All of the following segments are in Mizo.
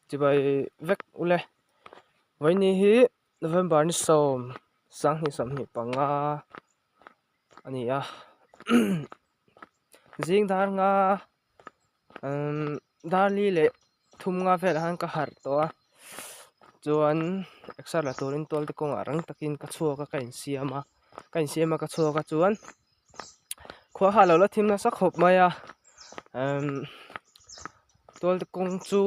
Chibai vek ule. Vawiini hi November ni sawm 2025 a ni a. Zing dar nga umm dar li leh thum nga velah khan ka harh tawh a chuan exer la turin tual te kawngah rang takin ka chhuak a ka insiam a ka insiam a ka chhuak a chuan khua kha a lo la thim nasa khawp mai a umm tual te kawng chu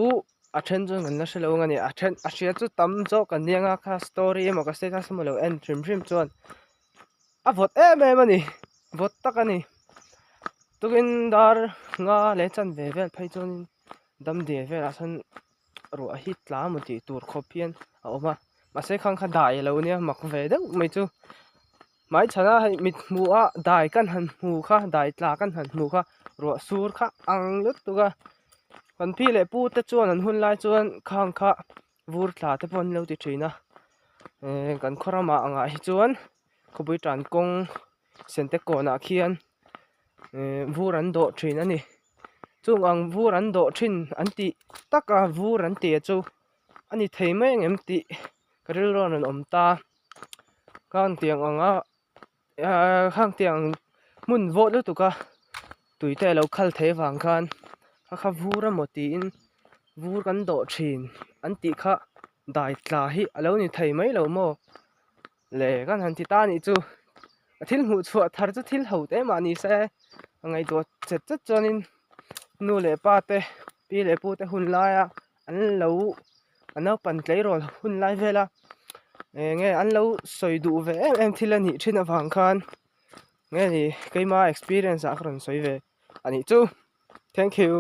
a then chuan kan la hre lo ang a ni a then a hria chu tam zawk an nia nga kha story emaw ka status emaw lo en hrim hrim chuan a vawt em em a ni vawt tak a ni tukin dar nga leh chanve vel phei chuanin damdiai velah sawn ruah hi tla maw tih tur khawp hian a awm a mahse khang kha dai alo nia mak ve deuh mai chu hmaichhana hei mit hmuh a dai kan han hmu kha dai tla kan han hmu kha ruah sur kha ang lutuk a kan pi leh pu te chuan an hun lai chuan khang kha vur tla te pawh an lo ti thin a eh kan khaw ramah angah hi chuan khawpui tan kawng sente kawnah khian eh vur an dawh thin a ni chung ang vur an dawh thin an tih taka vur an tih chu a ni thei mai ang em tih ka rilru a rawn awm ta khang tiang anga ahh khang tiang hmun vawt lutuk a tui te a lo khal thei avang khan kha kha vur emaw tiin vur kan dawh thin an tih kha dai tla hi a lo ni thei mai lo maw le kan han ti ta anih chu a thil hmuh chhuah thar chu thil ho te mah ni se a ngaihtuah chet chet chuanin nu leh pa te pi leh pu te hun laia an lo a naupan tleirawl hun lai vel a eng nge an lo sawi duh ve em em thil a nih thin avang khan nge ni keima experience ah ka rawn sawi ve a nih chu thank you.